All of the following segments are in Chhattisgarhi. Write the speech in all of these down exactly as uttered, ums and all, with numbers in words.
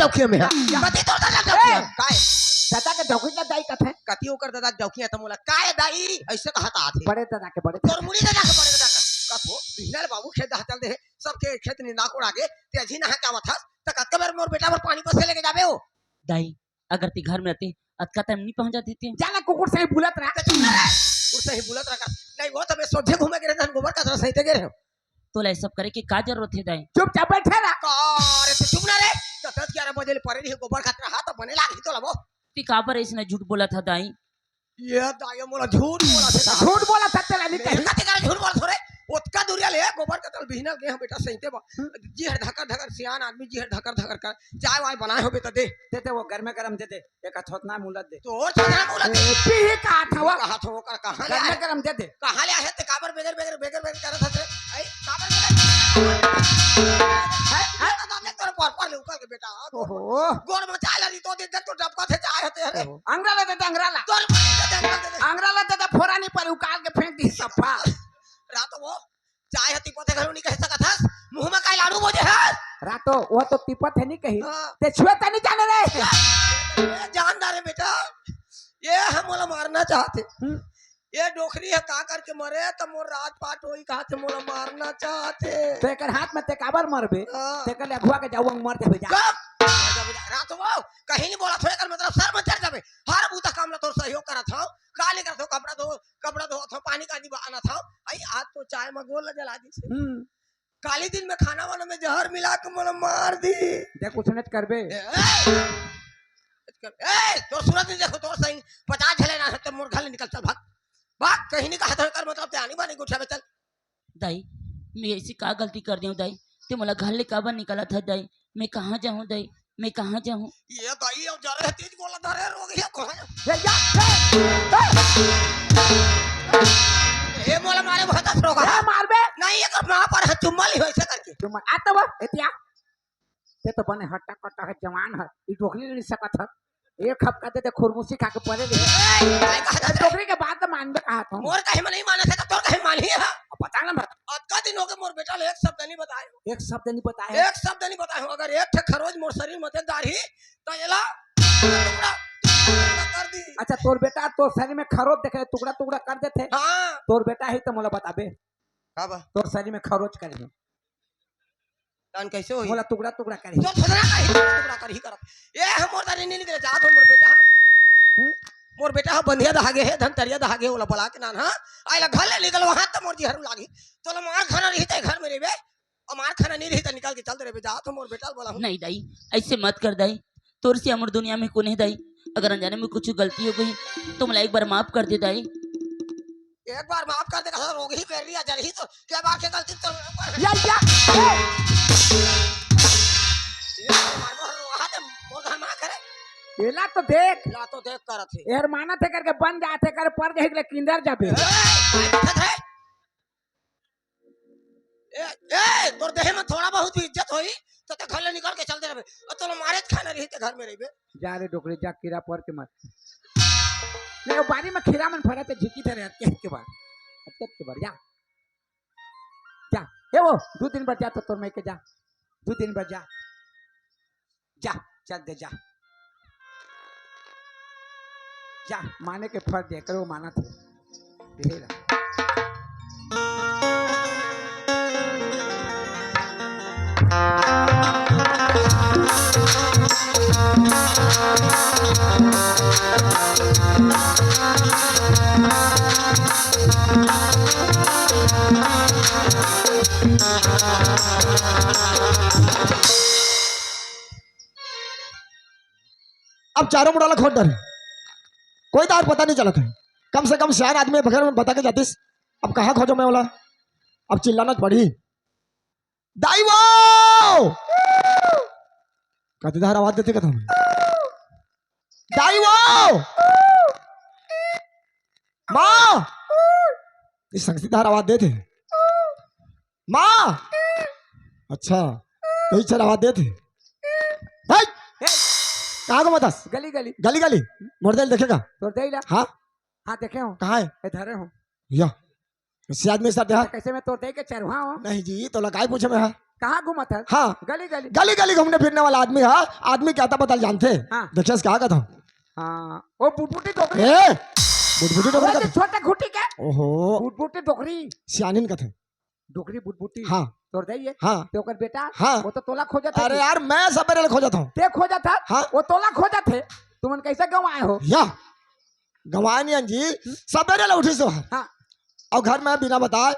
डौकी में हे। कति तोर ददा के डौकी हे? काय? ददा के डौकी ला दाई कथे। कति ओकर ददा के डौकी हे त मोला काय दाई? अइसे कहत आथे। बड़े ददा के, बड़े तोर मुड़ी ददा के, बड़े ददा के। कथो, बिहना ले बाबू खेत डहर चल दे हे। सबके खेत निंदा कोड़ा गे। ते अझी नहा के आवत हस। त कतका बेर मोर बेटा बर पानी पसे लेके जाबे ओ? दाई, अगर ते घर में रहते, अतका time नहीं पहुंच जाते ते। जा ना कुकुर सही बुलत रहा। ते चुप ना रे। कुकुर सही बुलत रहा। नहीं वो त मैं सोझे घूमे गे रहे, गोबर कचरा सहिते गे रहे। तोला ये सब करे के का जरूरत हे दाई? चुपचाप बैठे रहा। का रे, तू चुप ना रे। तो दस ग्यारह बजे ले परे रही गोबर कचरा, हाथ बने लाग ही तो लबो। ते काबर अइसने झूठ बोलत हे दाई? ये दाई मोला झूठ बोलत हे। झूठ बोलत हे तेला नहीं कही। कति करा झूठ बोलत हो रे? ओतका दूरिया ले गोबर कचरा बिहना गे हे बेटा सहिते बा। जी हर धकर धकर सियान आदमी जी हर धकर धकर कर चाय वाय बनाए होबे त दे। दे दे वो गरमे गरम दे दे। एक थोथना मुलत दे। तोर थोथना मुलत दे। ए, पीही कहा था वो। कहा था वो कर, कहाँ ले गरमे आए? गरम दे दे। कहाँ ले आए ते काबर बेगर, बेगर, बेगर, बेगर करत हस? आई, काबर बेगर? हैं? हैं? ये तो दादा तोर पर, पर ले उकल के बेटा। ओहो। गोड़ में चाय ला दी तो दे दे, तो डबका थे चाय हते, अरे। ओहो। अंगरा ला दे दे, अंगरा ला। तोर पर दे दे, अंगरा दे दे। अंगरा ला दे दे, फोरा नहीं पर उकाल के फेंक दी सफा। रात वो चाय ह तिपत हे घलो नहीं कह सकत हस, मुंह में काय लाड़ू बोजे हस? रातो, वो तो तिपत हे नहीं कही। हाँ। ते छुए त नहीं जाने रे। ए, जानदार हे बेटा, ये ह मोला मारना चाहत हे। हम्म। ये डोकरी ह का करके मरे त मोर राजपाट होई कहा थे मोला मारना चाहत हे। तो एकर हाथ में ते काबर मरबे? हाँ। ते कर ले अगुआ के जाऊ अंग मर देबे जा। चुप! रात हो, कहीं नहीं बोला थोड़े कर मतलब सर में चढ़ जाबे। हर बूता काम ला तोर सहयोग करत हव। का नहीं करत हव? कपड़ा धो, कपड़ा धोत हव, पानी का नहीं आनत हव। आई आज तो चाय में गोल जला दी। हम्म। काली दिन में खाना वाना में जहर मिला के मोला मार दी। देख, कुछ नहीं करबे। ए, ए, ए, तोर सूरत नहीं देखो, तोर सही पचास झले ना हते, मोर घर ले निकल, चल भाग। भाग, कहीं नहीं कहा था, कर मतलब ते आनी बानी गुठिया में चल। दाई, मैं ऐसी का गलती कर दिया हूँ दाई? ते मोला घर ले काबर निकालत हे दाई? मैं कहाँ जाहूँ दाई? मैं कहाँ जाहूँ? ये दाई, अब जा रहे तीज गोला धरे रोग ये कहाँ? ए, या, ए, ए। ए, मोला मारे बहुत रोग ए, है। मारबे। नहीं, एकर माँ पर है, चुम्मा ली हो ऐसे करके। चुम्मा, आ तो वो, एतिया। ते तो बने हट्टा कट्टा हे, जवान हे, ई डोकरी ले नहीं सकत हे। एक हफ्ता दे दे, खुरमुसी खा के परे रहे। ए, काय कहा ए, था? डोकरी के बात तो मानबे कहा था। मोर कहीं में नहीं माने थे, तो तोर कहीं मानी है। अब बता ना भाई। अतका दिन हो गए, मोर बेटा ले एक शब्द नहीं बताए हो। एक शब्द नहीं बताए हो। एक शब्द नहीं बताए हो। अगर एक ठे खरोच मोर शरीर में ते डारही, तो एला टुकड़ा, टुकड़ा कर दी। अच्छा, तोर बेटा तोर शरीर में खरोच देखे, टुकड़ा, टुकड़ा कर देथे। हाँ। तोर बेटा ही तो मोला बताबे। का बा? तोर शरीर में खरोच कर दे। जान कैसे होही? मोला टुकड़ा टुकड़ा करही। तो थोड़ा करही, टुकड़ा टुकड़ा करही करत। ए, हम मोर दारी नहीं निकले, जात हो मोर बेटा ह। हम्म? मोर बेटा ह बंधिया दहागे हे, धनतरिया दहागे, ओला बला के नान, हाँ? आइला घर ले निकल, वहाँ त मोर जिहरू लागी। तोला मार खाना रही त घर में रहिबे, और मार खाना नहीं रही त निकल के चल दे रहिबे, जात हो मोर बेटा ल बोला हूँ। नहीं दाई, ऐसे मत कर दाई। तोर से हमर दुनिया में कोने दाई। अगर अनजाने में कुछ गलती हो गई, तो मोला एक बार माफ कर दे दाई। एक बार माफ कर दे, कहा रोगही कर रही है, जरही तो क्या बात है, गलती तो या, या, ए! ये मार, मार, रोहा दे, मोर घर में करे। एला तो देख। ला तो देख करत हे। एहर मानत हे करके बन जात हे, कर पर जाही के ले किंदर जाबे। ए, काय दिखत है? ए, ए, तोर देह में थोड़ा बहुत भी इज्जत होई, तो ते घर ले निकल के चल दे रहे। और तोला मारे खाना रही ते घर में रहिबे। जा रे डोकरी, जा, कीड़ा पर के मर। नहीं, वो बारी में खीरा मन फरा ते झिकी धरे, हटके, हटके बार। हटके, हटके बार, जा। जा। ए वो, दू दिन बर जा तो तोर माई के जा। दू दिन बर जा। जा, चल दे, जा। जा, माने के फर्ज हे, करो मानत हे। यही ला। अब चारों मुड़ा ला खोज डारे, कोई दार पता नहीं चलत हे। कम से कम सियान आदमी बगैर में बता के जातिस। अब कहाँ खोजो मैं ओला? अब चिल्लाना पड़ी। दाई वो! कति दार आवाज देते कथा में। दाई वो! माँ! ये संगीतदार आवाज देते। माँ! अच्छा, तो इच्छा आवाज देते। हे! हे! कहाँ को मतस? गली, गली। गली, गली? मोर दिल देखेगा? तोर दिल ला? हाँ? हाँ, देखे हो। कहाँ है? इधर हो। या। इसी आदमी के साथ यहाँ। कैसे मैं तोर दे के चरवा हूँ? नहीं जी, तो लगाई पूछे मैं, हाँ। कहाँ घूमत हस? हाँ। गली गली। गली गली घूमने फिरने वाला आदमी हे। आदमी के अता पता ल जानथे। हाँ। देखिस का कहत हँव? हाँ, वो बुटबुटी डोकरी। ए, बुटबुटी डोकरी वो जो कहत हँव? छोटे खूँटी के। ओहो। बुटबुटी डोकरी। सियानिन कथे। डोकरी बुटबुटी। हाँ। तोर दाई हे? हाँ। ते ओकर बेटा? हाँ। वो तो तोला खोजत हे अरे कि? यार, मैं सबेरे ले खोजत हँव। ते खोजत हस? हाँ। वो तोला खोजत हे। तुमन कइसे गँवाए हो? या, गँवाए नइ हन जी, सबेरे ले उठिस ओ हर। हाँ। अउ घर में बिना बताए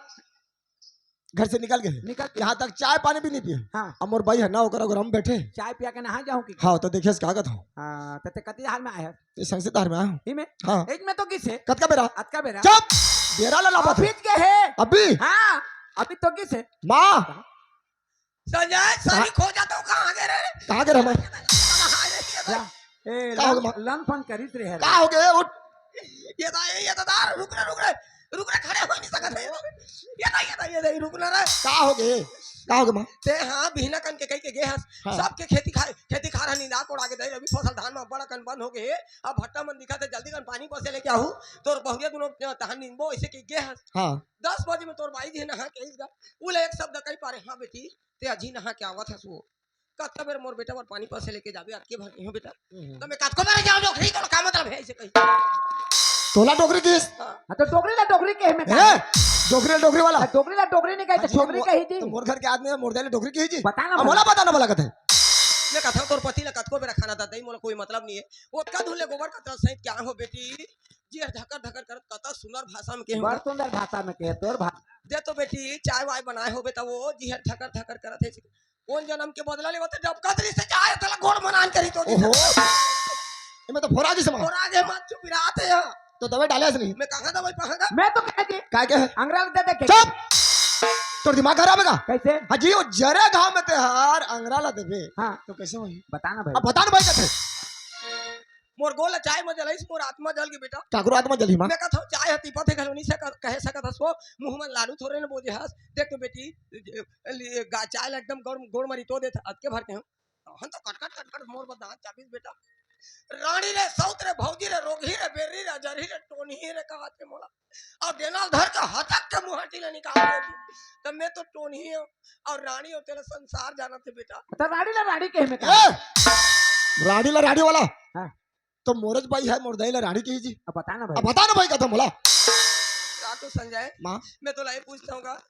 घर से निकल गे हे। निकल गे। यहाँ तक चाय पानी भी नइ पिए। हाँ। अब मोर बाई हे ना, ओकर अगोरा में बइठे। चाय पिया के नहा जाहूँ कि? हाँ, त देखिस का कहत हँव? हाँ, त ते कति हाल में आए हस? ए संग से तार में आए हँव। ही में? हाँ। एज में तो गिस हे। कतका बेरा? अतका बेरा। चुप! बेरा ला लापत हे। अभी गे हे। अभी? हाँ, अभी तो गिस हे। माँ! संजय, सही हाँ। खोजत हँव, कहाँ गे रहे? कहाँ गे रहे माँ? कहाँ गे रहे? जा। ए, का हो गे माँ? लंग फंग करिस रहे। का हो गे? उठ। ये दा, ये, ये दा, दा, रुक रे, रुक रे। रुक रे, खड़े हो नइ सकत हे। ये दा, ये दा, ये दा, रुक ना रे। का हो गे? का हो गे माँ? ते हाँ, बिहना कन के कहि के गे हस। हाँ। सबके खेती खार, खेती खार ह निंदा कोड़ा के दाई, रबी फसल धान में बड़ अकन बंद हो गे हे। अब भट्टा मन दिखत हे, जल्दी कन पानी पसे लेके आहू। तोर बहुरिया दुनों तहान निंदबो, अइसे कहि गे हस। हाँ। दस बजे में तोर बाई जी नहा के आइस गा। उ ले एक शब्द कहि पारे, "हाँ बेटी, ते अजी नहा के आवत हस वो। कतका बेर मोर बेटा बर पानी पसे लेके जाबे, अतके भर नइ हो बेटा।" हम्म। त मैं कतको बेर जाँव डोकरी, तोला का मतलब हे अइसे कहि? तोला डोकरी किहिस? हाँ। हाँ, त डोकरी ला डोकरी कहे में का? ए, डोकरी ला डोकरी वाला। हाँ, डोकरी ला डोकरी नइ कहे, हाँ त जी, डोकरी मो-, कही जी। त मोर घर के आदमी हे, मोर दाई ला डोकरी किहिस जी। बता ना अब भला। मोला बता ना भला कथे। मैं कथँव तोर पति ला कतको बेरा खाना दत दाई, मोला कोई मतलब नइ हे। वो कद हुले गोबर कतरा सहित क्या हो बेटी? जी हर धकर धकर करत कतक सुंदर भाषा में कहे बड़ होगा। सुंदर भाषा में कहे, तोर भा- दे तो बेटी, चाय वाय बनाए होबे त वो जी हर धकर धकर करत हे। कोन जनम के बदला लेवत हे, डबकत रहिस हे चाय, तोला गोड़ मनान करी तो ओहो। एमे तो फोरा गिस माँ। फोरा गे माँ, चुप रहा थे यहाँ। तो दवाई डाले हस नहीं? मैं कहाँ दवाई पाहूँगा? मैं तो कह दी। काय कहे? अंगरा ल दे दे के। चुप! तोर दिमाग खराब हे का? कइसे? हाँ जी, वो जरे घाव में ते हर अंगरा ला देबे। हाँ। तो कइसे होही? बता ना भाई। अब बता ना भाई कथे। मोर गोड़ ला चाय में जलाइस, मोर आत्मा जल गे बेटा। काकरो आत्मा जलही माँ? मैं कथँव चाय ह तिपत हे घलो नइ सकत, कहे सकत हस वो, मुँह में लाडू थोरे न बोजे हस। देख तो बेटी, ए, ए, गा-, चाय ला एकदम गोड़, गोड़ मरी तो देत, अतके भर के हूँ। तहन तो कटकट कटकट मोर बर दाँत चाबिस बेटा। रानी रे, सौत रे, भौजी रे, रोगही रे, बेर्री रे, जरही रे, टोनही रे, कहा थे मोला। अउ डेना ल धर के हतक के मुहाटी ला निकाल देती। त मैं तो टोनही हूँ अउ रानी हूँ, तेला संसार जानत हे बेटा। त रानी ला रानी कहे में का? ए! रानी ला रानी वाला। हाँ। तो मोरच बाई हे, मोर दाई ला रानी किहिस जी। अब बता ना भाई। अब बता ना भाई कथे मोला। का तो संजय, माँ। मैं तोला ये पूछत हूँ का,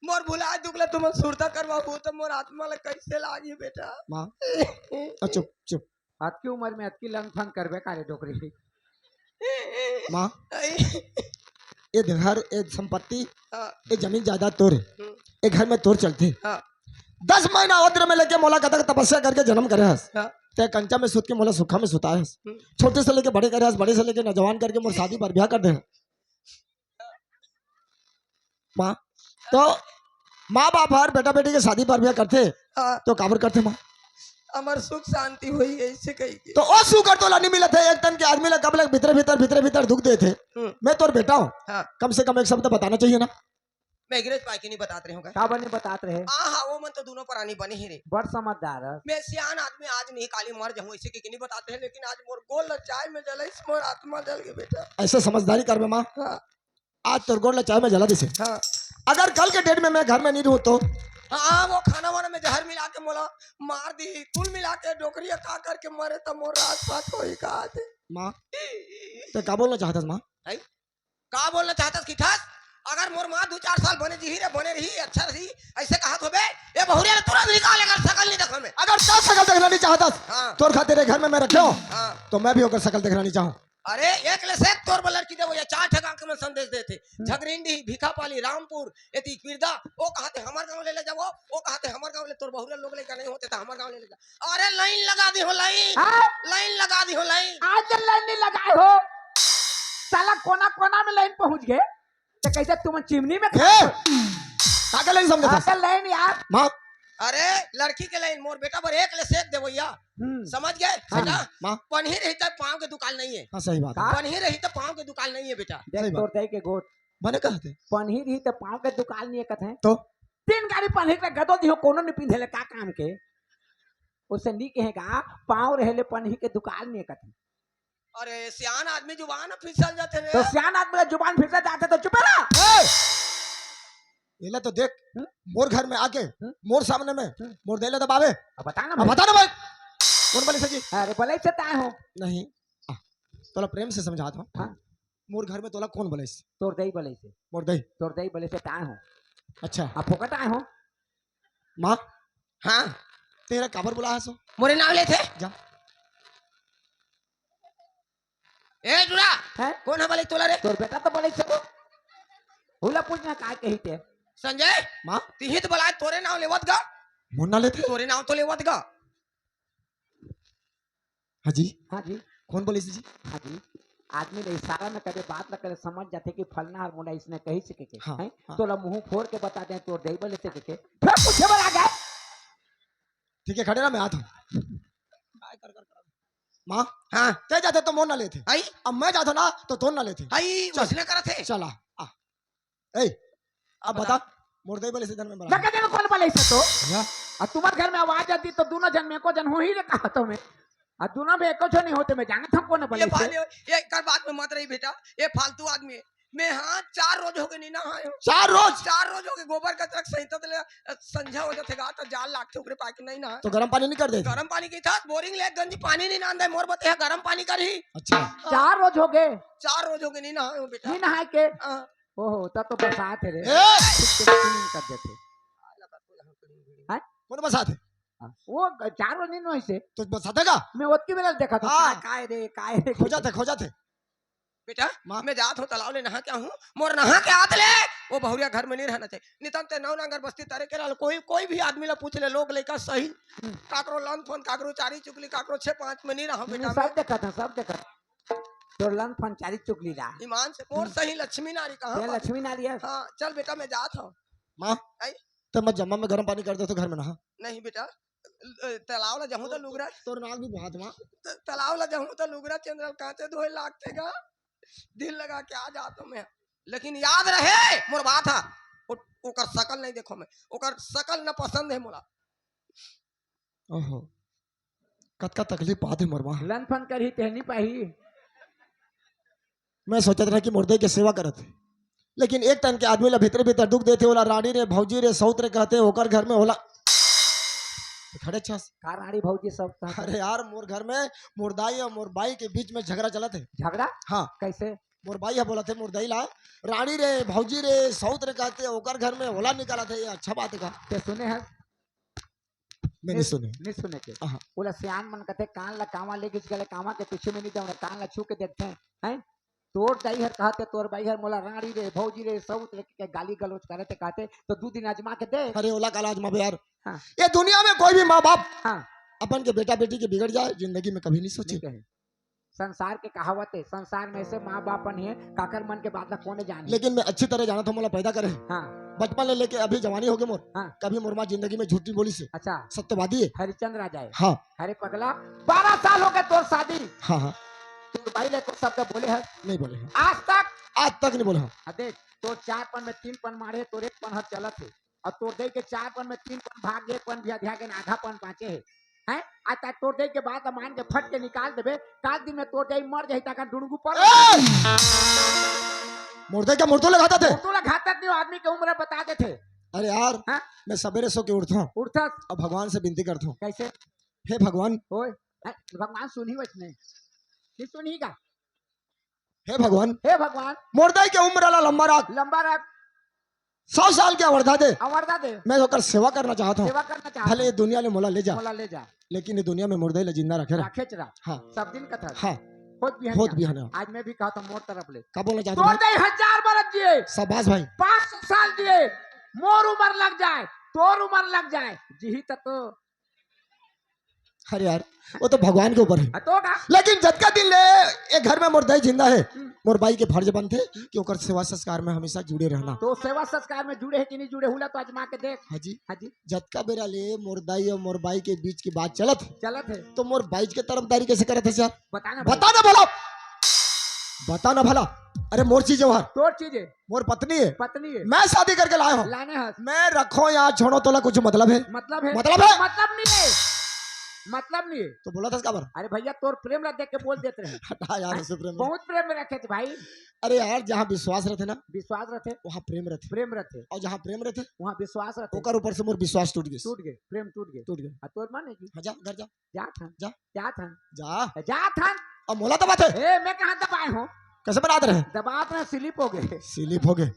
मोर भुलाए दुख ला तुमन सुरता करवाहू त मोर आत्मा ला कइसे लागही बेटा? माँ। आ, चुप, चुप। अतकी उमर में अतकी लंग फंग करबे का रे डोकरी? माँ, आई। ए घर, ए संपत्ति, हाँ। ए जमीन जायदाद तोर हे। हम्म। ए घर में तोर चलथे। हाँ। दस महीना उदर में लेके मोला कतक तपस्या करके जनम करे हस। हाँ। ते कंचा में सुत के मोला सुखा में सुताए हस। हम्म। छोटे से लेके बड़े करे हस, बड़े से लेके नौजवान करके मोर शादी बर ब्याह कर दे हस। माँ, तो माँ बाप हर बेटा बेटी के शादी बर ब्याह करथे, हाँ। तो काबर करथे माँ? हमर सुख शांति होही, अइसे कहि के। तो ओ सुख हर तोला नइ मिलत हे, एक तन के आदमी ला कब ले भीतरे भीतर, भीतरे भीतर दुख देथे। हम्म। मैं तोर बेटा हूँ, हाँ। कम से कम एक शब्द बताना चाहिए ना। मैं अंग्रेज पाई के नइ बतात रहेंव का? काबर नइ बतात रहे? हाँ, हाँ, वो मन तो दुनों परानी बने ही रे। बड़ समझदार हे। मैं सियान आदमी, आज नहीं काली मर जाहूँ, अइसे कहि के नइ बतात रहे, लेकिन आज मोर गोड़ ला चाय में जलाइस, मोर आत्मा जल गे बेटा। अइसे समझदारी करबे माँ। हाँ। आज तोर गोड़ ला चाय में जला दिस हे। हाँ। अगर कल के date में मैं घर में नइ रहूँ तो? हाँ, वो खाना वाना में जहर मिला के मोला मार दिही, कुल मिला के डोकरी का करके मरे त मोर राज पात होही का दे? माँ, ते का बोलना चाहत हस माँ? हैं? का बोलना चाहत हस कि ठस? अगर मोर माँ दू चार साल बने जीही रे, बने रही, अच्छा रही, अइसे कहत होबे, ए बहुरिया ला तुरंत निकाल, एकर सकल नइ देखँव मैं। अगर तैं सकल देखना नइ चाहत हस, हाँ। तोर खातिर ए घर में मैं रखे हँव, हाँ। तो मैं भी ओकर सकल देखना नइ चाहँव। अरे, एक ले से एक तोर बर लड़की देबो, ये चार ठे गाँव के मन संदेश देथे। हम्म। झगरिंडी, भिखापाली, रामपुर, एती पिरदा, ओ कहाथे हमर गाँव ले ले जाबो, ओ कहाथे हमर गाँव ले, तोर बहुरिया लोग लइका नइ होथे त हमर गाँव ले ले जा। अरे, line लगा दिहों, line। हाँ? Line लगा दिहों, line। आज line नइ लगाए हो, साला कोना कोना में line पहुँच गे, त कइसे तुमन चिमनी में ए! का के line समझत हस? अरे, line यार। माँ। अरे, लड़की के line, मोर बेटा बर एक ले से एक देवइया। हम्म। समझ गे? हाँ। बेटा, माँ। पनही रही त पाँव के दुकाल नइ हे। हाँ, सही बात हे। का? पनही रही त पाँव के दुकाल नइ हे, बेटा। देख, सही बात। तोर दाई के गोठ। बने कहत हे। पनही रही त पाँव के दुकाल नइ हे कथे। तो? तीन गाड़ी पनही के गदो दिहों, कोनो नइ पिंधे ले, का काम के? ओसे नइ कहे का, पाँव रहे ले पनही के दुकाल नइ हे कथे। अरे, सियान आदमी जुबान फिसल जाथे रे। त सियान आदमी ला जुबान फिसल जाथे त चुपे रह। ए! एला तो देख, हम्म? मोर घर में आके, हम्म? मोर सामने में, हम्म? मोर दाई ला दबावे। अब बता ना अब भाई। बता ना भाई, कोन बलेस हे जी? अरे, बलेस हे त आय हों। नहीं, आ, तोला प्रेम से समझात हों। हाँ। मोर घर में तोला कोन बलेस? तोर दाई बलेस हे। मोर दाई? तोर दाई बलेस हे त आय हों। अच्छा। अब फोकट आय हों। माँ? हाँ। तें एला काबर बुलाय हस? मोरे नाव लेथे? जा। ए टूरा, हैं? कोन ह बलेस तोला रे? तोर बेटा तो बलेस हे वो। ओला पूछना काय कही तें। संजय, माँ? तिही तो बलाय, तोरे नाव लेवत गा। मोर नाव लेथे? तोरे नाव तो लेवत गा। हाँ जी। हाँ जी। कोन बलेस जी? हाँ जी। आदमी ला इशारा में कदे बात ला करे समझ जाथे कि फलना हर मोला इसने कहिस हे के, हाँ, हैं? हाँ। तोला मुंह फोर के बता दें, तोर दाई बलेस हे के। फेर पूछे बर आ गे। ठीक हे, खड़े रह, मैं आत हों। माँ, हाँ। तें जाथे त मोर नाव लेथे। आई? अब मैं जात हों ना, त तोर नाव लेथे। आई, चल। वइसने करत हे। चल, आ, आ। ए, अब बता। बता, मोर दाई बलेस हे धन में बता। मैं कहे कोन बलेस हे तो? या? अब तुम्हर घर में आवाज आतिस त दूनों झन में एको झन होही रे कहा तो मैं। अब दूनों में एको झन नहीं होते, मैं जानत हों कोन ये बलेस हे। बात, ये, ये एकर बात में मत रही बेटा, ये फालतू आदमी हे। मैं हाँ, चार रोज होगे नहीं नहाय हों। चार रोज? चार रोज होगे, गोबर कचरा के सहिता ले, अ, संझा हो जाथे गा, त जाड़ लागथे, ओकरे पाय के नहीं नहाय। त गरम पानी नहीं कर देथे? गरम पानी के साथ बोरिंग ले गंजी पानी नहीं लान दे, मोर बर तें हा गरम पानी करही। अच्छा। हाँ। चार रोज होगे? चार रोज होगे नहीं नहाय हों बेटा। नहीं नहाय के? हाँ। ओहो, तब तो बरसात हे रे। ए! ठीक से clean कर देथे। हैं? कोन बरसात हे? हाँ, वो चार रोज नहीं नहाइस हे। त बरसात हे का? मैं ओतकी बेरा देखत हों, हाँ। काय, काय रे, काय रे? खोजथे, खोजथे। बेटा, माँ। मैं जात हों तलाव ले नहा के आहूं, मोर नहा के आत ले, वो बहुरिया घर में नहीं रहना चाहिए। नितन ते नौ नांगर बस्ती तरे के रहल, कोई, कोई भी आदमी ला पूछ ले, लोग लइका सही, हम्म। काकरो लंद फंद, काकरो चारी चुगली, काकरो छे पाँच में नहीं रहा नहीं, बेटा सब मैं। देखत हों, सब देखत हों। तोर लंद फंद चारी चुगली ला। ईमान से, मोर हम्म। सही लक्ष्मी नारी कहाँ तें बात? लक्ष्मी नारी हे। हाँ, चल बेटा, मैं जात हों। माँ, आई? तें मत जम्मा में गरम पानी कर दे तो घर में नहा। नहीं बेटा, अ, तलाव ला जाहूं त तोर, लुगरा। तोर नाक भी बहुत माँ। त-, तलाव ला जाहूं त लुगरा चंद्रल कांचे धोए लागथे गा। दिल लगा के आ जात हों मैं। लेकिन याद रहे मोर बात हा। ओ-, ओकर सकल नहीं देखों मैं। ओकर सकल न पसंद हे मोला। ओहो। कतका तकलीफ पाथे मोर माँ। लंद फंद करही तेह नहीं पाही। मैं सोचत रहा कि मोर दाई के सेवा करत हे, लेकिन एक तन के आदमी ला भीतरे भीतर दुख देथे, ओला रानी रे, भौजी रे, सौत रे कहथे, ओकर घर में ओला खड़े छस। का रानी भौजी सौत कहथे? अरे यार, मोर घर में मोर दाई अउ मोर बाई के बीच में झगड़ा चलत हे। झगड़ा? हाँ। कैसे? मोर बाई ह बोलत हे मोर दाई ला, रानी रे, भौजी रे, सौत रे कहथे, ओकर घर में ओला निकालत हे, ये अच्छा बात हे का? तें सुने हस? मैं नहीं सुने। नहीं सुने के। हाँ। ओला सियान मन कथे, कान ला कांवा ले गिस गले, कांवा के पीछू में नहीं दौड़े, कान ला छू के देखथे, हैं? तोर दाई हर कहथे, तोर बाई हर मोला रानी रे, भौजी रे, सौत रे के गाली गलौज करथे कहथे, त दू दिन आजमा के देख। अरे ओला काला आजमाबे यार। हाँ। ये दुनिया में कोई भी माँ बाप हाँ। अपन के बेटा बेटी के बिगड़ जाए, जिंदगी में कभी नहीं सोचे। नहीं कहे। संसार के कहावत हे, संसार में ऐसे माँ बाप मन हे, काकर मन के बात ला कोने जाने। लेकिन मैं अच्छी तरह जानत हों, मोला पैदा करे। हाँ। बचपन ले लेके अभी जवानी होगे मोर। हाँ। कभी मोर माँ जिंदगी में झूठ नहीं बोलिस हे। अच्छा। सत्यवादी हे। हरिश्चंद्र राजा हे। हाँ। अरे पगला, बारह साल होगे तोर शादी। हाँ, हाँ। तोर बाई ले एको शब्द बोले हस? नहीं बोले हँव। आज तक? आज तक नहीं बोले हँव। आ देख, तोर चार पन में तीन पन माढ़े, तोर एक पन हर चलत हे। अउ तोर दाई के चार पन में तीन पन भाग गे, एक पन भी अधिया गे, आधा पन बाँचे हे। हैं? आज तक तोर दाई के बात ला मान के फट के निकाल देबे, काल दिन में तोर दाई मर जाही, त का डुड़गू पड़ ए! मोर दाई का मुर्दो ला घातक हे? मुर्दो ला घातक नहीं, आदमी के उम्र बता देथे। अरे यार, हाँ? मैं सबेरे सो के उठथँव। उठथस? अउ भगवान से बिनती करथँव। कैसे? हे भगवान। ओए, हैं? भगवान सुनही वइसने। नहीं सुनही का? हे भगवान, हे भगवान। मोर दाई के उम्र ला लंबा राख। लंबा राख। सौ साल के अवरधा दे। अवरधा दे। मैं ओकर सेवा करना चाहत हँव। सेवा करना चाहत हँव। भले ये दुनिया ले मोला ले जा। मोला ले जा। लेकिन ये दुनिया में मोर दाई ला जिंदा रखे रह। रखेच रह। हाँ। सब दिन कथा। हाँ। होत बिहान होत बिहान। आज मैं भी कहत हँव मोर तरफ ले। का बोलना चाहत हँव? तोर दाई हजार बरस जिए। शाबाश भाई। पाँच सौ साल जिए। मोर उम्र लग जाए, तोर उम्र लग जाए। जिही त तो अरे यार, वो तो भगवान के ऊपर हे। हाँ, तो का? लेकिन जतका दिन ले ये घर में मोर दाई जिंदा हे, हम्म। मोर बाई के फर्ज बनथे कि ओकर सेवा संस्कार में हमेशा जुड़े रहना। तो सेवा संस्कार में जुड़े हे कि नहीं जुड़े, हुला तो आजमा के देख। हाँ जी। हाँ जी। जतका बेरा ले मोर दाई अउ मोर बाई के बीच की बात चलत हे, चलत हे। तो मोर बाई के तरफदारी कैसे करत हे यार? बता ना भाई। बता ना भला। बता ना भला। अरे मोर चीज हे वो। तोर चीज हे। मोर पत्नी हे। पत्नी हे। मैं शादी करके लाय हँव। लाने हस। मैं रखों या छोड़ों तोला कुछ मतलब हे? मतलब हे। मतलब हे? मतलब नहीं हे। मतलब नहीं है। तो बोलत हस काबर? अरे भैया, तोर प्रेम ला देख के बोल देत रहे। हटा यार, हैं? उसे प्रेम। बहुत प्रेम में रखे थे भाई। अरे यार, जहाँ विश्वास रथे ना, विश्वास रथे। वहाँ प्रेम रथे। प्रेम रथे। और जहाँ प्रेम रथे, वहाँ विश्वास रथे। ओकर ऊपर से मोर विश्वास टूट गे। टूट गे, प्रेम टूट गे। टूट गे। आ तोर माने की? हाँ, जा, घर जा। जा था। जा। जा था। जा। जा था। अब मोला दबाथे। ए, मैं कहाँ दबाए हूँ? कैसे बनात रहे? दबात रहे, slip हो गए। Slip हो गए।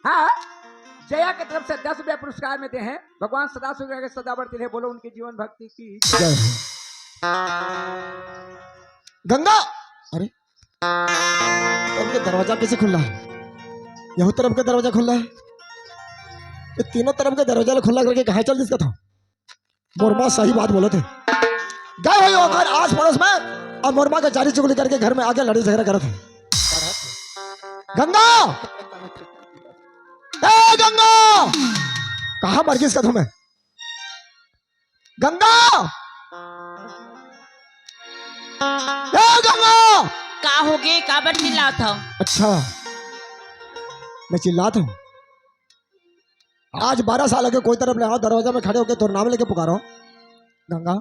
हाँ, जया के तरफ से दस रुपया पुरस्कार में दे हैं। भगवान सदा सुख रखे, सदा बढ़ती रहे। बोलो उनकी जीवन भक्ति की। जय हो। गंगा, अरे, तरफ के दरवाजा कैसे खुला है? यहू तरफ के दरवाजा खुला है। ये तीनों तरफ के दरवाजा ला खुला करके कहाँ चल दिस का था? मोर माँ सही बात बोलत हे। गए होई ओकर आस पड़ोस में, अउ मोर माँ के जारी चुगली करके घर में आके लड़ाई झगड़ा करत हे। गंगा, ए गंगा, कहाँ मर गिस कथों मैं? गंगा, ए गंगा। का होगे? काबर चिल्लात हव? अच्छा, मैं चिल्लात हूँ। आज बारह साल के कोई तरफ ले आओ, दरवाजा में खड़े होके तोर नाम लेके पुकारो गंगा,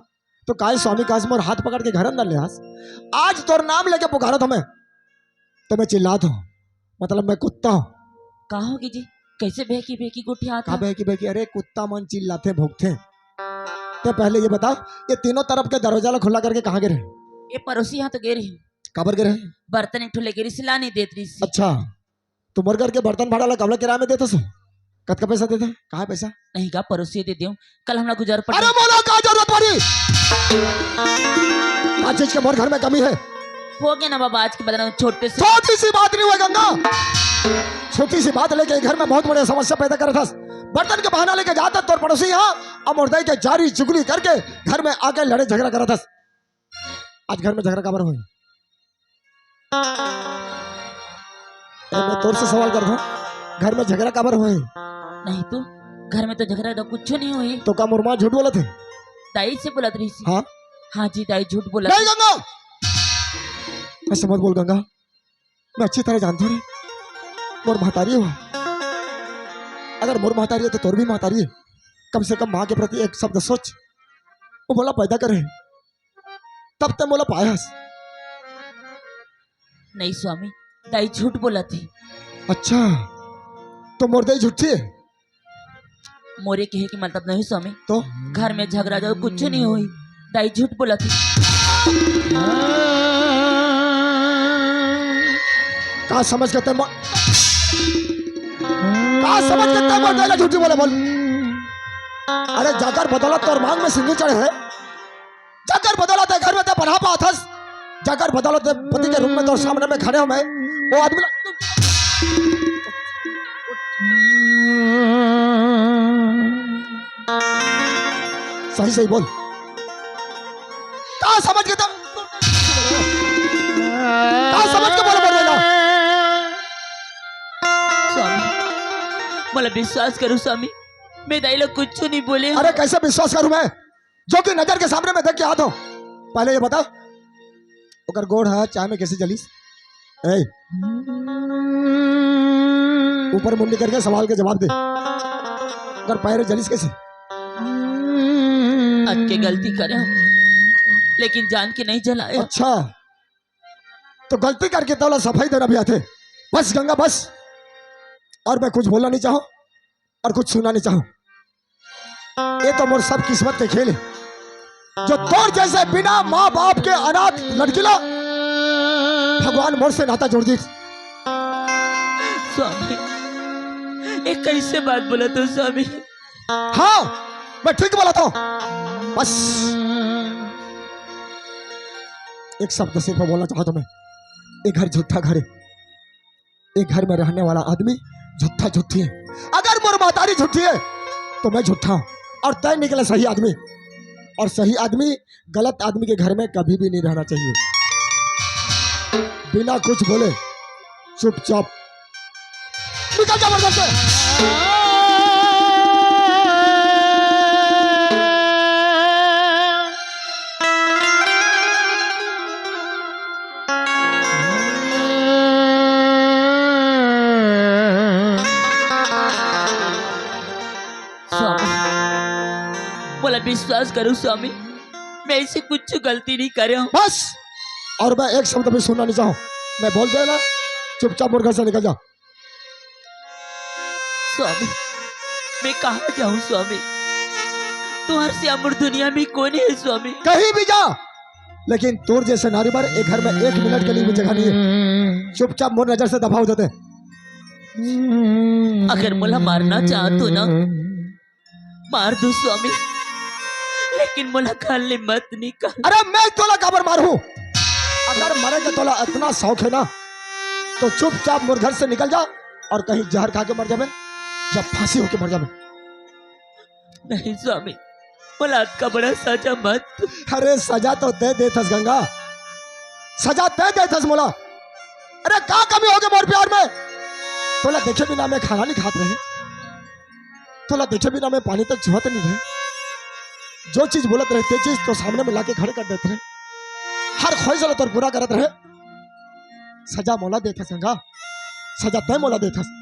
तो काय स्वामी काज मोर हाथ पकड़ के घर अंदर ले आस। आज तोर नाम लेके पुकारत हमें, तो मैं चिल्लात हूँ, मतलब मैं कुत्ता हूँ। का होगे जी? कैसे भेंकी भेंकी गोठियात का हव? भेंकी भेंकी? अरे कुत्ता मन चिल्लाथे भोंकथे। ते पहले ये बता, ये तीनों तरफ के दरवाजा ला खुला करके कहाँ गे रहे? ये पड़ोसी यहाँ तो गे रही। काबर गे रहे? बर्तन एक ठो लेके रही, सिला नहीं देत रही सी। अच्छा, तो मोर घर के बर्तन भाड़ा ला कबला किराया में देथस? कतका पैसा देथे? कहाँ हे पैसा? नहीं का पड़ोसी दे देव, कल हमला गुजार पड़ अरे मोला का जरूरत पड़ी? का चीज के मोर घर में कमी है? हो गया ना बाबा, आज के बाद ना छोटे से छोटी सी बात नहीं हुआ गंगा, छोटी सी बात लेके घर में बहुत बड़ी समस्या पैदा करत हस। बर्तन के बहाना लेके जात हस तोर पड़ोसी यहाँ, अब मोर दाई के जारी चुगली करके घर में आके लड़े झगड़ा करत हस। आज घर में झगड़ा काबर होए? ए, मैं तोर से सवाल करत हूँ, घर में झगड़ा काबर होए? नहीं तो, घर में तो झगड़ा तो कुछ नहीं होए। तो का मोर माँ झूठ बोलत हे? दाई से बोलत रही सी। हाँ? हाँ जी, दाई झूठ बोलत नहीं हे। गंगा, ऐसे मत बोल गंगा, मैं अच्छी तरह जानता हूँ रे, मोर महतारी हो। अगर मोर महतारी है तो तोर भी महतारी है। कम से कम माँ के प्रति एक शब्द सोच, वो मोला पैदा करे, तब ते मोला पायस। नहीं स्वामी, दाई झूठ बोलत हे। अच्छा, तो मोर दाई झूठी हे? मोरे कहे के मतलब नहीं स्वामी। तो? घर में झगड़ा जाओ, कुछ नहीं होई। दाई झूठ बोलत हे। का समझ के ते मो-, का समझ के ते मोर दाई ला झूठी बोले बोल? अरे जाकर बदौलत तोर मांग में सिंदूर चढ़े हे, जाकर बदौलत घर में ते पनाह पाथस, जाकर बदौलत पति के रूप में तोर सामने में खड़े हो मैं, वो आदमी ला-, सही सही बोल। का समझ के तब, का समझ के बोले बोल रहे ना? स्वामी, मोला विश्वास करो स्वामी, मैं दाई ला कुछ नहीं बोले। अरे कैसे विश्वास करूं मैं, जो कि नजर के सामने में देख के आता हूं? पहले ये बता, ओकर गोड़ हा चाय में कैसे जलिस? ए, ऊपर मुंडी करके सवाल के जवाब दे। ओकर पैर जलिस कैसे? अटके गलती करे हो, लेकिन जान के नहीं जलाए। अच्छा, तो गलती करके तोला सफाई देना भी आथे। बस गंगा बस, और मैं कुछ बोलना नहीं चाहूं और कुछ सुनना नहीं चाहूं। ये तो मोर सब किस्मत के खेल है, जो तोर जैसे बिना माँ बाप के अनाथ लड़की ला भगवान मोर से नाता जोड़ दी। स्वामी, ये कैसे बात बोला तू स्वामी? हाँ, मैं ठीक बोला था। बस एक शब्द सिर्फ बोलना चाहता हूँ मैं, ये घर झूठा घर है। ये घर में रहने वाला आदमी झूठा झूठी है। अगर मोर महतारी झूठी है तो मैं झूठा हूँ, और तय निकले सही आदमी। और सही आदमी गलत आदमी के घर में कभी भी नहीं रहना चाहिए। बिना कुछ बोले चुपचाप निकल जा, बर्दाश्त है। स्वामी, विश्वास करो स्वामी, मैं ऐसी कुछ गलती नहीं करे हूँ। बस, और मैं एक शब्द भी सुनना नहीं चाहूँ। मैं बोल दिया ना, चुपचाप मोर घर से निकल जा। स्वामी, मैं कहाँ जाऊँ स्वामी? तुम्हारे से अमर दुनिया में कोई नहीं है स्वामी। कहीं भी जा, लेकिन तोर जैसे नारी बर ए घर में एक मिनट के लिए भी जगह नहीं है। चुपचाप मोर नजर से दफा हो जाते। अगर मोला मारना चाहत हो ना, मार दो स्वामी, लेकिन मोला घर ले मत निकाल। अरे मैं तोला काबर मारहूं? अगर मरे के तोला इतना शौक है ना, तो चुपचाप मोर घर से निकल जा और कहीं जहर खा के मर जाबे या फांसी होके मर जाबे। नहीं स्वामी, मोला अतका बड़ा सजा मत। अरे सजा तो तैं देथस गंगा, सजा तैं देथस मोला। अरे का कमी होगे मोर प्यार में? तोला देखे बिना मैं खाना नहीं खात रहे, तोला देखे बिना मैं पानी तक छुअत नहीं रहे। जो चीज बोलत रहे, ते चीज तो सामने में लाके खड़े कर देत रहे। हर ख्वाहिश ला तोर पूरा करत रहे। सजा मोला देथस गंगा, सजा तैं मोला देथस।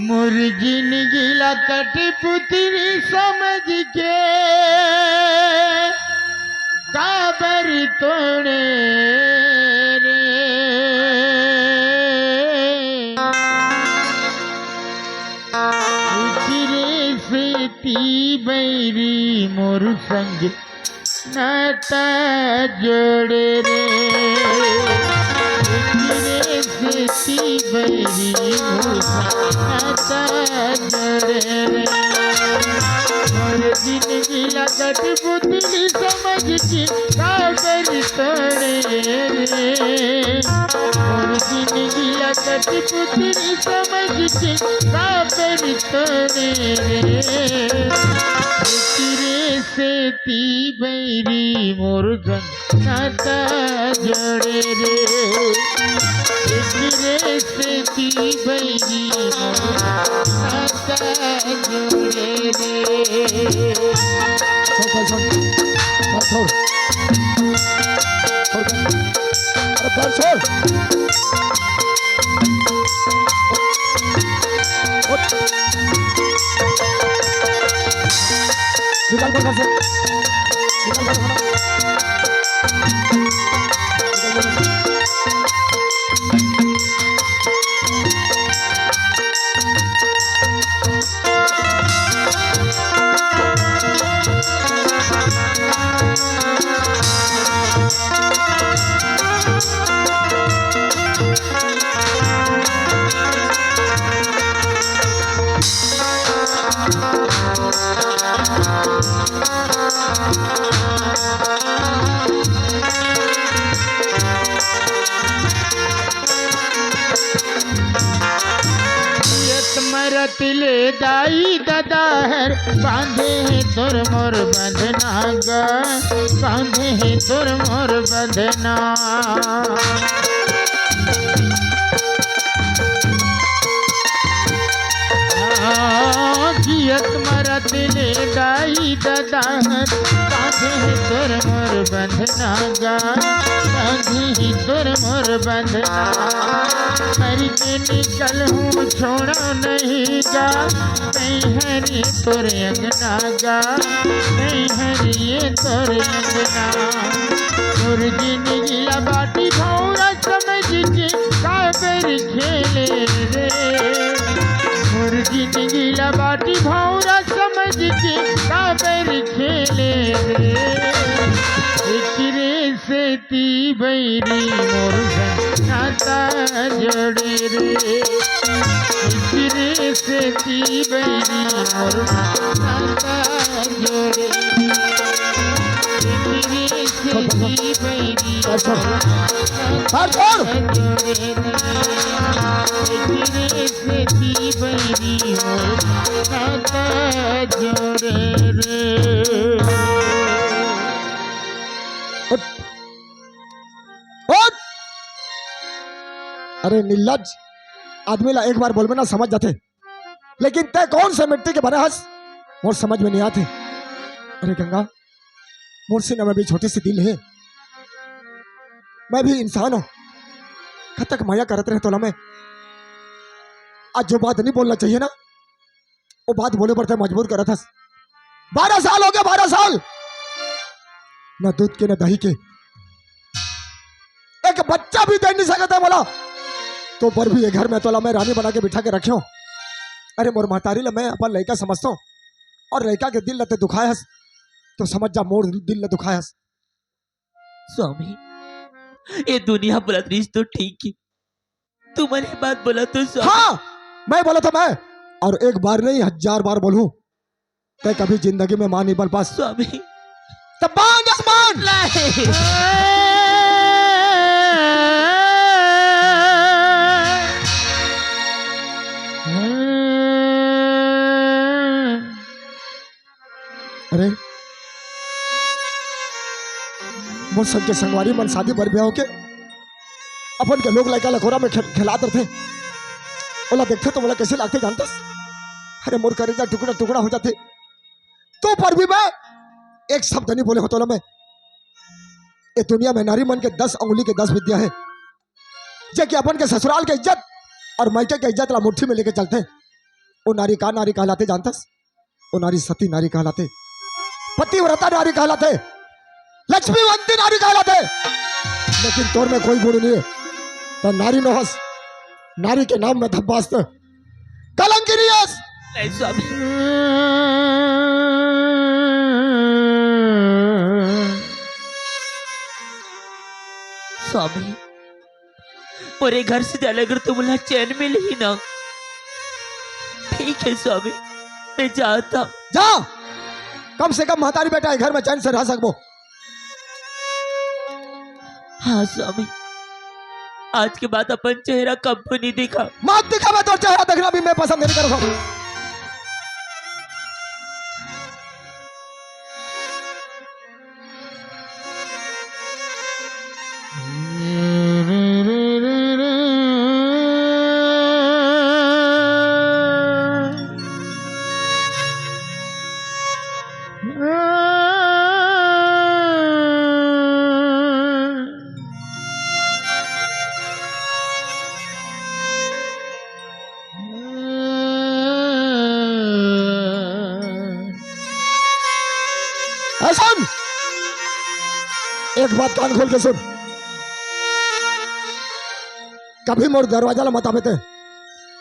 मोर जिनगी ला कठपुतली समझ के काबर तोड़े रे। एकरे सेती बैरी मोर संग नाता जोड़े रे। एकरे सेती बैरी मोर नाता जोड़े रे। मोर जिनगी ला कठपुतली समझ के काबर तोड़े रे। मोर जिनगी ला कठपुतली समझ के काबर तोड़े रे। एकरे सेती बैरी मोर संग नाता जोड़े रे। एकरे सेती बैरी मोर नाता जोड़े रे। छोड़, छोड़, छोड़। छोड़, छोड़। अरे, पैर छोड़। उठ। निकल, निकल, निकल। निकल, निकल, निकल। जियत मरत ले दाई ददा हर बांधे हे तोर मोर बंधना गा, बांधे हे तोर मोर बंधना। जियत मरत ले दाई ददा हर बांधे हे तोर मोर बंधना गा, बांधे हे तोर मोर बंधना। मर के निकल हूँ छोड़ा नहीं गा, नहीं हरी तोर अंगना गा, नहीं हरी ये तोर अंगना। मोर जिनगी ला बाटी भौरा समझ के काबर खेले रे। मोर जिनगी ला बाटी भौरा समझ के काबर खेले रे। एकरे सेती बैरी मोर नाता जोड़े रे। एकरे सेती बैरी मोर नाता जोड़े रे। एकरे सेती बैरी मोर नाता जोड़े रे। एकरे सेती बैरी मोर नाता जोड़े रे। उठ। उठ। अरे निर्लज, आदमी ला एक बार बोलबे ना, समझ जाथे, लेकिन तै कौन से मिट्टी के बना हस, मोर समझ में नहीं आथे। अरे गंगा, मोर सीना में भी छोटी सी दिल हे, मैं भी इंसान हूँ। कतक मया करत रहे तोला मैं। आज जो बात नहीं बोलना चाहिए ना, वो बात बोले बर तै मजबूर करत हस। बारह साल हो गया, बारह साल, ना दूध के ना दही के, एक बच्चा भी दे नहीं सकत हे मोला। तो पर भी ये घर में तोला मैं रानी बना के बिठा के रखे हूँ। अरे मोर महतारी ला मैं अपन लइका समझता हूँ, और लइका के दिल ला तै दुखाए हस, तो समझ जा मोर दिल ला दुखाए हस। स्वामी, ये दुनिया बोलत रहिस तो ठीक हे, तुमन ये बात बोलत हो स्वामी। हाँ, मैं बोलत हों मैं, और एक बार नहीं, हजार बार बोलूं, तै कभी जिंदगी में मां नहीं बन पास। स्वामी। तब बांध आसमान। नहीं। अरे, मोर संग के संगवारी मन शादी बर ब्याह होके अपन के लोग लइका लकोरा में खेल-, खेलात रथे। ओला देखथे तो मोला कैसे लागथे जानथस? अरे, मोर करेजा टुकड़ा टुकड़ा हो जाथे। तो पर भी मैं एक शब्द नहीं बोले हों तोला मैं। ये दुनिया में नारी मन के दस अंगुली के दस विद्या हे, जे कि अपन के ससुराल के इज्जत और मायके के इज्जत ला मुट्ठी में लेके चलथे। वो नारी का नारी कहलाथे जानथस? वो नारी सती नारी कहलाथे, पतिव्रता नारी कहलाथे, लक्ष्मीवंती नारी कहलाथे। लेकिन तोर में कोई गुण नहीं हे, तो नारी नोहस, नारी के नाम में धब्बास्त, कलंकिनी अस। नहीं स्वामी। स्वामी, मोर ये घर से जाए ले अगर तुमला चैन मिलही ना। ठीक हे स्वामी, मैं जात हंव। जा, कम से कम महतारी बेटा ये घर में चैन से रह सकबो। हाँ स्वामी, आज के बाद अपन चेहरा कब्बो नहीं दिखा। मत दिखा, मैं तोर चेहरा देखना भी मैं पसंद नहीं करता हूँ। ए, सुन, एक बात कान खोल के सुन, कभी मोर दरवाजा ला मत आबे ते,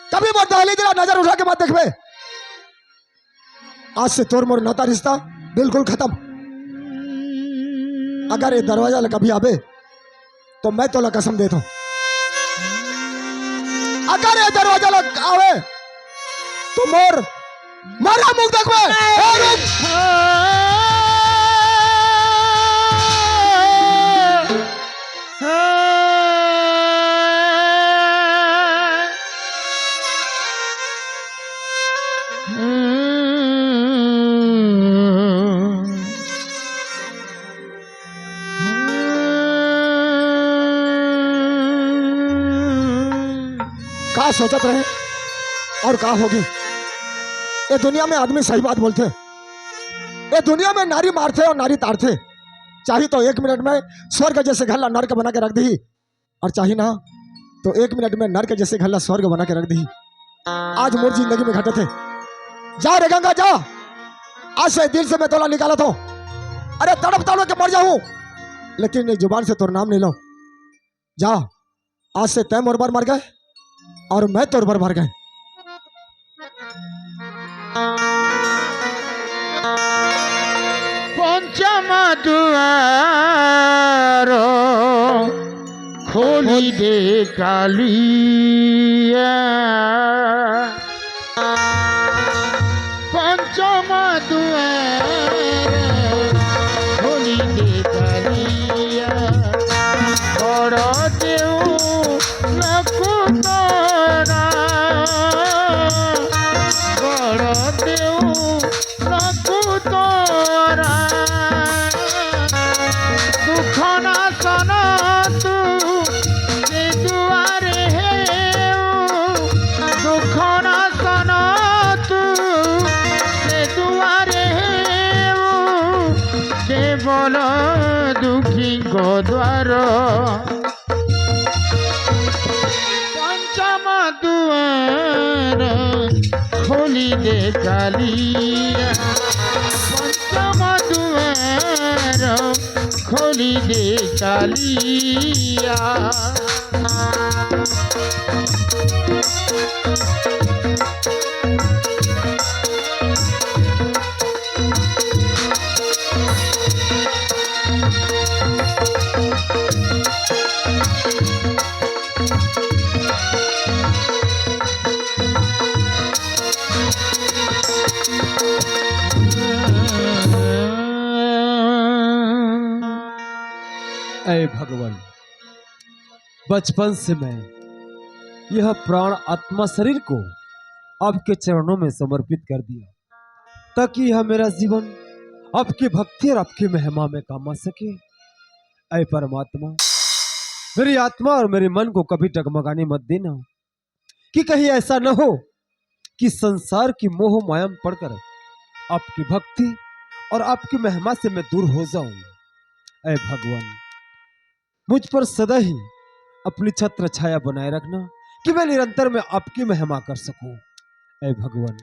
कभी मोर दहलीज ला नजर उठा के मत देखबे। आज से तोर मोर नाता रिश्ता बिल्कुल खत्म। अगर ये दरवाजा ला कभी आबे तो मैं तोला कसम देत हंव, अगर ये दरवाजा ला आवे तो मोर मरा मुख देखबे। ए, रुक। का सोचत रहे और का होगे? ये दुनिया में आदमी सही बात बोलथे। ये दुनिया में नारी मारथे और नारी तारथे। चाही तो एक मिनट में स्वर्ग जैसे घर ला नर्क बना के रख दिही, और चाही ना तो एक मिनट में नर्क जैसे घर ला स्वर्ग बना के रख दिही। आज मोर जिंदगी में घटत हे। जा रे गंगा, जा। आज से दिल से मैं तोला निकालत हंव। अरे तड़प तड़प के मर जाहूं, लेकिन ये जुबान से तोर नाम नहीं लंव। जा, आज से तैं मोर बर मर गे और मैं तोर बर मर गेंव। पंचम दुआर खोली दे कालिया, पंचम दुआर खोली दे कालिया, बड़ देव लकुतरा, बड़ देव लकुतरा, दुख नासन तू जे दुआरे हे ओ द्वार, पंचम द्वार खोली दे कालिया, पंचम द्वार खोली दे कालिया। ऐ भगवान, बचपन से मैं यह प्राण, आत्मा, शरीर को आपके चरणों में समर्पित कर दिया, ताकि यह मेरा जीवन आपकी भक्ति और आपकी महिमा में काम आ सके। ऐ परमात्मा, मेरी आत्मा और मेरे मन को कभी डगमगाने मत देना, कि कहीं ऐसा न हो कि संसार की मोह माया में पड़कर आपकी भक्ति और आपकी महिमा से मैं दूर हो जाऊं। ऐ भगवान, मुझ पर सदा ही अपनी छत्र छाया बनाए रखना, कि मैं निरंतर में आपकी महिमा कर सकूं। ऐ भगवान,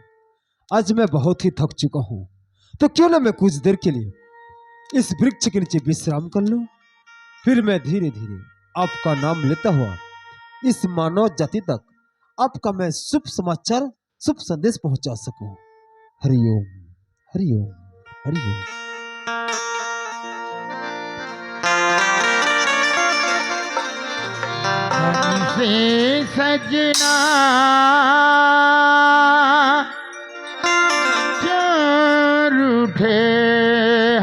आज मैं बहुत ही थक चुका हूं, तो क्यों ना मैं कुछ देर के लिए इस वृक्ष के नीचे विश्राम कर लूं, फिर मैं धीरे धीरे आपका नाम लेता हुआ इस मानव जाति तक आपका मैं शुभ समाचार, शुभ संदेश पहुंचा सकूं। हरिओम, हरिओम, हरिओम। हमसे सजना क्यों रूठे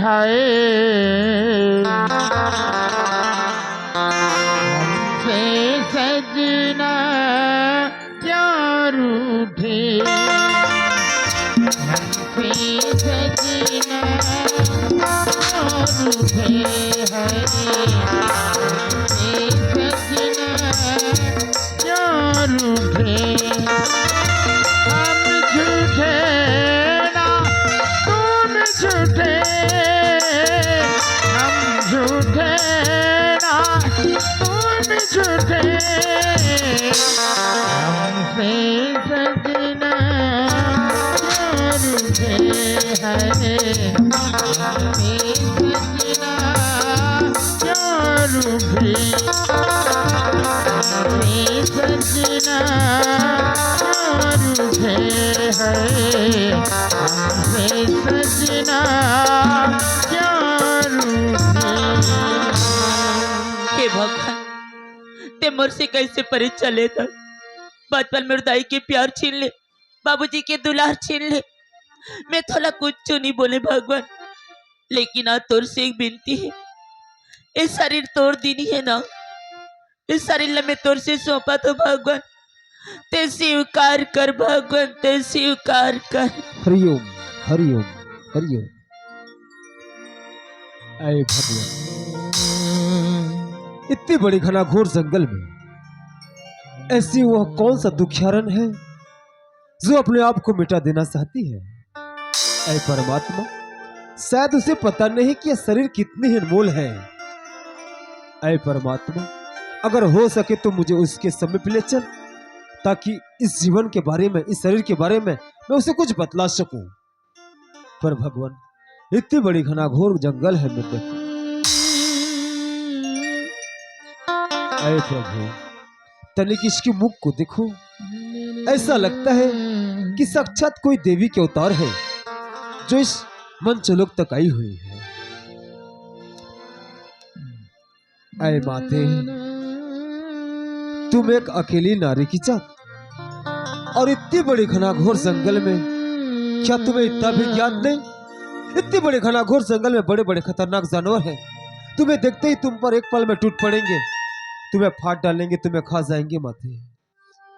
है, हमसे सजना क्यों रूठे, हमसे सजना क्यों रूठे है, हमसे सजना क्यों रूठे? हम झूठे ना तुम झूठे, हम झूठे ना तुम झूठे, हमसे सजना क्यों रूठे हैं, हमसे सजना क्यों रूठे, हमसे सजना क्यों रूठे हैं, हमसे सजना क्यों रूठे। हे भगवान, ते मोर से कैसे परे चले त? बचपन में दाई के प्यार छीन ले, बाबूजी के दुलार छीन ले, मैं तोला कुछ नहीं बोले भगवान, लेकिन आज तोर से एक बिनती हे, ए शरीर तोर दीन हे ना, ए शरीर ला मैं तोर से सौंपत हों भगवान, ते स्वीकार कर भगवान, ते स्वीकार कर। हरिओम, हरिओम, हरिओम। ऐ भगवान, इतनी बड़ी घनाघोर जंगल में ऐसी वह कौन सा दुखियारन है जो अपने आप को मिटा देना चाहती है? ऐ परमात्मा, शायद उसे पता नहीं कि यह शरीर कितनी ही अनमोल है। ऐ परमात्मा, अगर हो सके तो मुझे उसके समीप ले चल, ताकि इस जीवन के बारे में, इस शरीर के बारे में मैं उसे कुछ बतला सकूं। पर भगवान, इतनी बड़ी घनाघोर जंगल है मित्र। ऐ प्रभु, तनिक इसके मुख को देखो, ऐसा लगता है कि साक्षात कोई देवी के अवतार है जो इस मंचलोक तक आई हुई है। ऐ माते, तुम एक अकेली नारी की जात और इतनी बड़ी घनाघोर जंगल में, क्या तुम्हें इतना भी ज्ञान नहीं? इतनी बड़ी घनाघोर जंगल में बड़े बड़े खतरनाक जानवर हैं, तुम्हें देखते ही तुम पर एक पल में टूट पड़ेंगे, तुम्हें फाड़ डालेंगे, तुम्हें खा जाएंगे माते।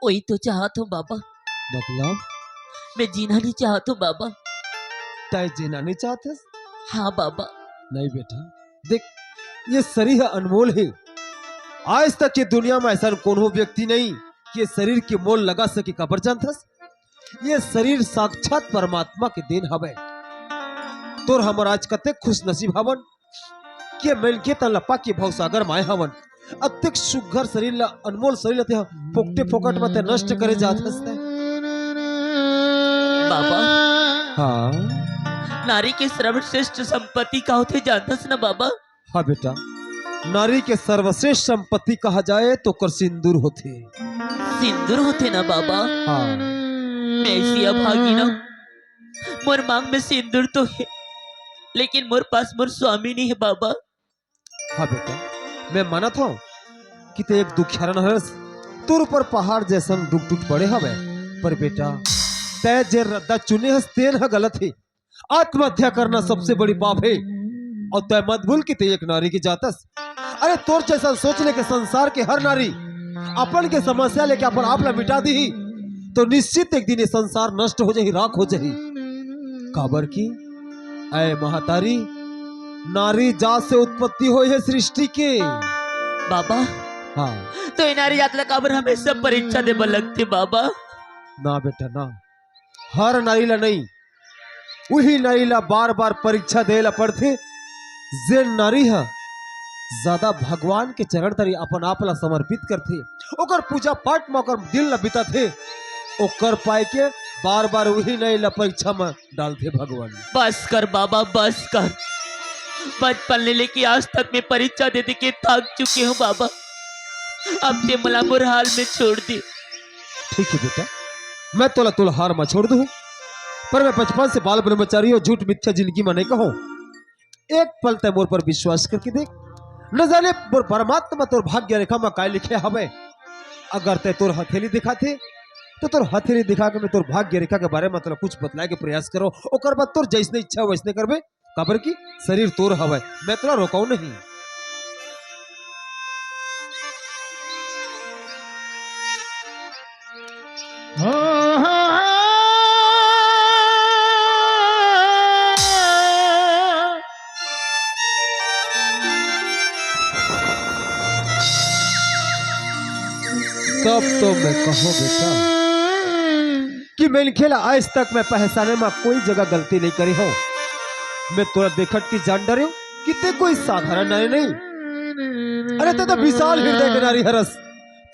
वही तो चाहत हों बाबा। मतलब? मैं जीना नहीं चाहत हों बाबा। तय जीना नहीं चाहत हस? हाँ बाबा। नहीं बेटा, देख, ये शरीर अनमोल है। आज तक ये दुनिया में ऐसा कोनो व्यक्ति नहीं कि ये शरीर के मोल लगा सके। काबर जानथस? ये शरीर साक्षात परमात्मा के देन हवे। तोर हमर आज कते खुश नसीब हवन। कि ये मनखे तन ल पाके भवसागर म आए हवन। अतेक सुग्घर शरीर ला, अनमोल शरीर ला ते ह फोकटे फोकट म ते नष्ट करे जात हस ते। बाबा, हाँ। नारी के सर्वश्रेष्ठ संपत्ति का होथे जानथस ना बाबा? हाँ बेटा, नारी के सर्वश्रेष्ठ संपत्ति कहा जाए तो ओकर सिंदूर होथे। सिंदूर होथे ना बाबा? हाँ। मैं ऐसी अभागी ना, मोर मांग में सिंदूर तो हे, लेकिन मोर पास मोर स्वामी नहीं है बाबा। हाँ बेटा, मैं मानत हूँ कि ते एक दुखियारन हरस, तोर ऊपर पहाड़ जैसन दुख टूट पड़े हवे, पर बेटा, तै जे रद्दा चुने हस तेन ह गलत हे। आत्महत्या करना सबसे बड़ी पाप हे। अउ तै मत भूल कि ते एक नारी के जात हस। अरे तोर जैसन सोच लेके संसार के हर नारी अपन के समस्या लेके अपन आप ला मिटा दिही, तो निश्चित एक दिन ये संसार नष्ट हो जाही, राख हो जाही। काबर कि ऐ महतारी, नारी जात से उत्पत्ति होय हे सृष्टि के। बाबा, हाँ। तो ये नारी जात ला काबर हमेशा परीक्षा दे बर लगथे बाबा? ना बेटा ना, हर नारी ला नहीं, उही नारी ला बार बार परीक्षा दे ला पड़थे, जे नारी ह ज्यादा भगवान के चरण तरी अपन आप ला समर्पित करथे, ओकर पूजा पाठ म ओकर दिल ला बिताथे, ओकर पाए के बार बार उही नारी ला परीक्षा म डालथे भगवान। बस कर बाबा, बस कर। बचपन ले लेके आज तक मैं परीक्षा दे दे के थक चुके हूँ बाबा। अब ते मोला मोर हाल में छोड़ दे। ठीक है बेटा, मैं तोला तोर हाल में छोड़ दूँ, पर मैं बचपन से बाल ब्रह्मचारी हूँ, झूठ मिथ्या जिंदगी में नहीं कहूँ। एक पल तै मोर पर विश्वास करके देख, न जाने मोर परमात्मा तोर भाग्य रेखा में काय लिखे हवे। अगर तै तोर हथेली दिखाथे, तो तोर हथेली दिखा के मैं तोर भाग्य रेखा के बारे में तोला कुछ बतलाए के प्रयास करो, ओकर बाद तोर जैसने इच्छा वैसने करबे, काबर कि शरीर तोर हवय, मैं तोला रोकऊ नहीं। तब तो मैं कहूँ बेटा कि मनखे ला आज तक मैं पहचाने में कोई जगह गलती नहीं करे हूँ। मैं तोला देखत के जान डरे हूँ कि ते कोई साधारण नारी नहीं। अरे ते तो विशाल हृदय के नारी हरस।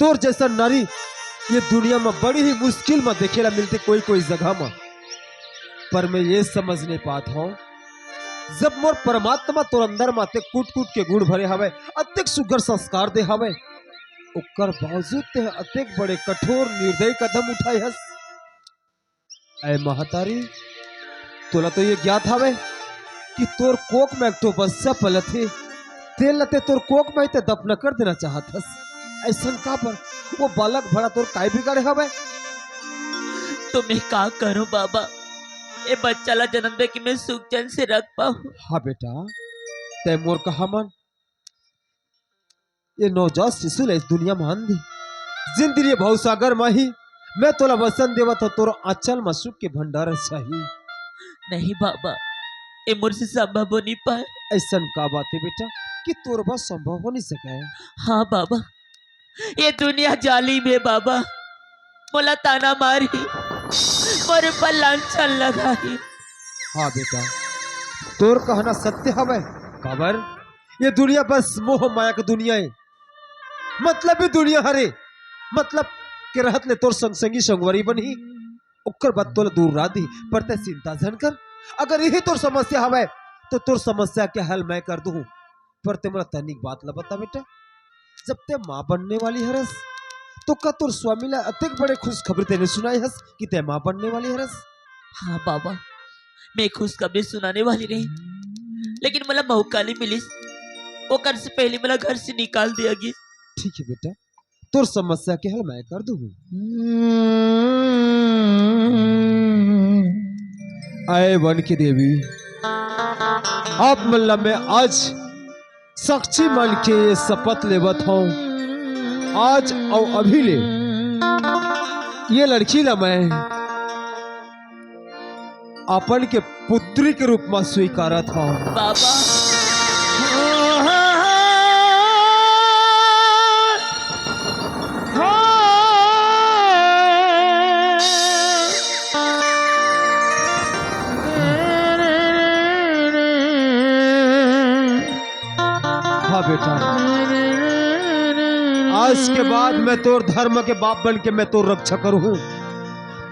तोर जैसन नारी ये दुनिया में बड़ी ही मुश्किल में देखे ला मिलथे कोई कोई जगह में। पर मैं ये समझ नहीं पात हूँ, जब मोर परमात्मा तोर अंदर में अतेक कूट कूट के गुण भरे हवे, अतेक सुग्घर संस्कार दे हवे, ओकर बावजूद ते अतेक बड़े कठोर निर्दयी कदम उठाए हस। ऐ महतारी, तोला तो ये ज्ञात हवे कि तोर कोख में एक ठो बच्चा पलत हे, तेन ल ते तोर कोख में ते दफना कर देना चाहत हस। ऐसन काबर? वो बालक भला तोर काय बिगाड़े हवे? तो मैं का करूं बाबा, ये बच्चा ला जन्म दे के मैं सुख चैन से रख पाऊं? हाँ बेटा, ते मोर कहा मन, ये नवजात शिशु ला इस दुनिया में आन दे। जिन दिन ये भवसागर माही, मैं तोला वसन देवत हूँ, तोर आंचल में सुख के भंडार चाही। नहीं बाबा, ये मोर से संभव हो नहीं पाए। ऐसन का बात है बेटा कि तोर बस संभव हो नहीं सके? हाँ बाबा, ये दुनिया जालिम है बाबा, मोला ताना मारही, मोर ऊपर लांछन लगाही। हाँ बेटा, तोर कहना सत्य हवे। काबर? ये दुनिया बस मोह माया के दुनिया है, मतलबी दुनिया हरे। मतलब के रहत ले तोर संग संगी संगवारी बनही, ओकर बाद तोला दूर राह दी। पर ते चिंता झन कर, अगर यही तोर समस्या हवे तो तोर समस्या के हल मैं कर दूँ। पर ते मोला तनिक बात ला बता बेटा, जब ते माँ बनने वाली हरस, तो का तोर स्वामी ला अतेक बड़े खुशखबरी ते नहीं सुनाए हस कि ते माँ बनने वाली हरस? हाँ बाबा, मैं खुशखबरी सुनाने वाली रही, लेकिन मोला मौका नहीं मिलिस। ओकर से पहले मोला घर से निकाल दिया गिस। ठीक है बेटा, तोर समस्या के हल मैं कर दूँ। आए वन की देवी, आप मन ला मैं आज साक्षी मन के ये शपथ लेवत हूँ, आज अउ अभी ले ये लड़की ला मैं अपन के पुत्री के रूप में स्वीकारत हूँ। बाबा। आज के बाद मैं तोर धर्म के बाप बन के मैं तोर रक्षा करूँ,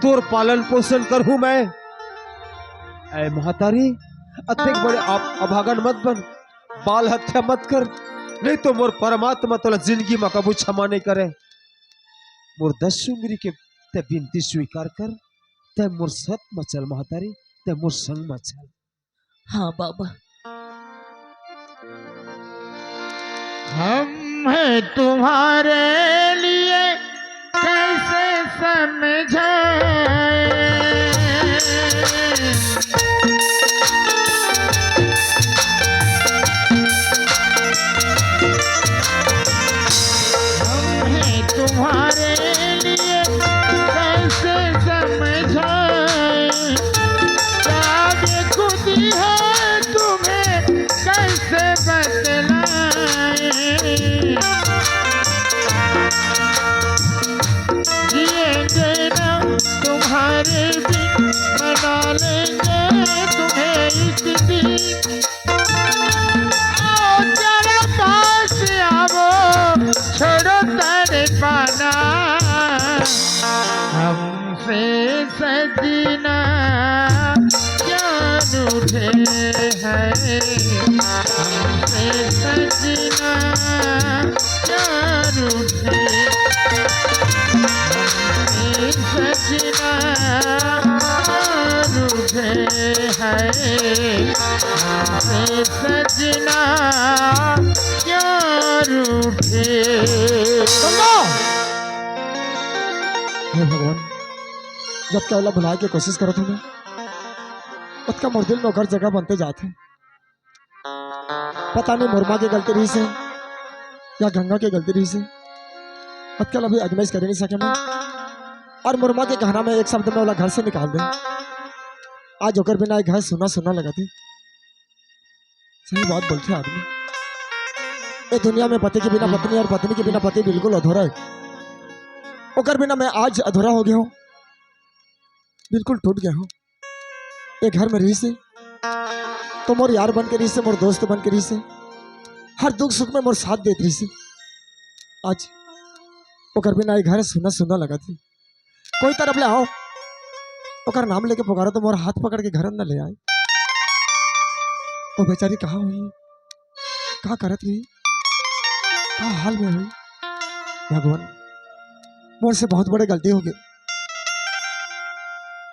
तोर पालन पोषण करूँ मैं। ऐ महतारी, अतेक बड़े आप अभागन मत बन, बाल हत्या मत कर, नहीं तो मोर परमात्मा तोला जिंदगी म कबू क्षमा नहीं करे। मोर दस उंगरी के ते बिनती स्वीकार कर, ते मोर साथ म चल महतारी, ते मोर संग म चल। हाँ बाबा। हम हैं तुम्हारे लिए कैसे समझाएं। हम हैं तुम्हारे लिए कैसे समझाएं। क्या बेखुदी है तुम्हें कैसे बतलाएं। जिएंगे ना तुम्हारे बिन, मना लेंगे तुम्हें एक दिन। आओ जरा पास आओ, छोड़ो तड़पाना। हमसे सजना क्या रूठे हैं, हमसे सजना क्या रूठे, हमसे सजना क्या रूठे हैं, हमसे सजना क्या रूठे। गंगा! हे भगवान, जब के ओला भुलाए के कोशिश करत हूँ मैं, ओतका मोर दिल में ओकर जगह बनते जात हे। पता नहीं मोर माँ के गलती रहिस हे या गंगा के गलती रहिस हे, ओतका ला भी अजमाइश करे नहीं सके मैं। और मोर माँ के कहना में एक शब्द में ओला घर से निकाल दे। आज ओकर बिना ये घर सुना सुना लगत हे। सही बात बोलथे आदमी। ये दुनिया में पति के बिना पत्नी और पत्नी के बिना पति बिल्कुल अधूरा हे। ओकर बिना मैं आज अधूरा हो गया हूँ, बिल्कुल टूट गया हूँ। ये घर में रहिस हे तो मोर यार बन के रहिस हे, मोर दोस्त बन के रहिस हे, हर दुख सुख में मोर साथ देत रहिस हे। आज ओकर बिना ये घर सुना सुना लगत हे। कोई तरफ ले आओ, ओकर नाम लेके पुकारो तो मोर हाथ पकड़ के घर अंदर ले आए। वो बेचारी कहाँ होही, का करत होही, का हाल में होही? भगवान, मोर से बहुत बड़े गलती हो गए।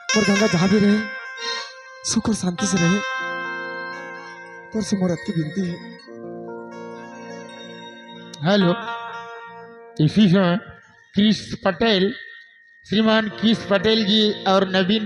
मोर गंगा जहाँ भी रहे, सुख और शांति से रहे, तोर से मोर अतकी विनती हे। हेलो, इसी समय कृष पटेल, श्रीमान कृष पटेल जी और नवीन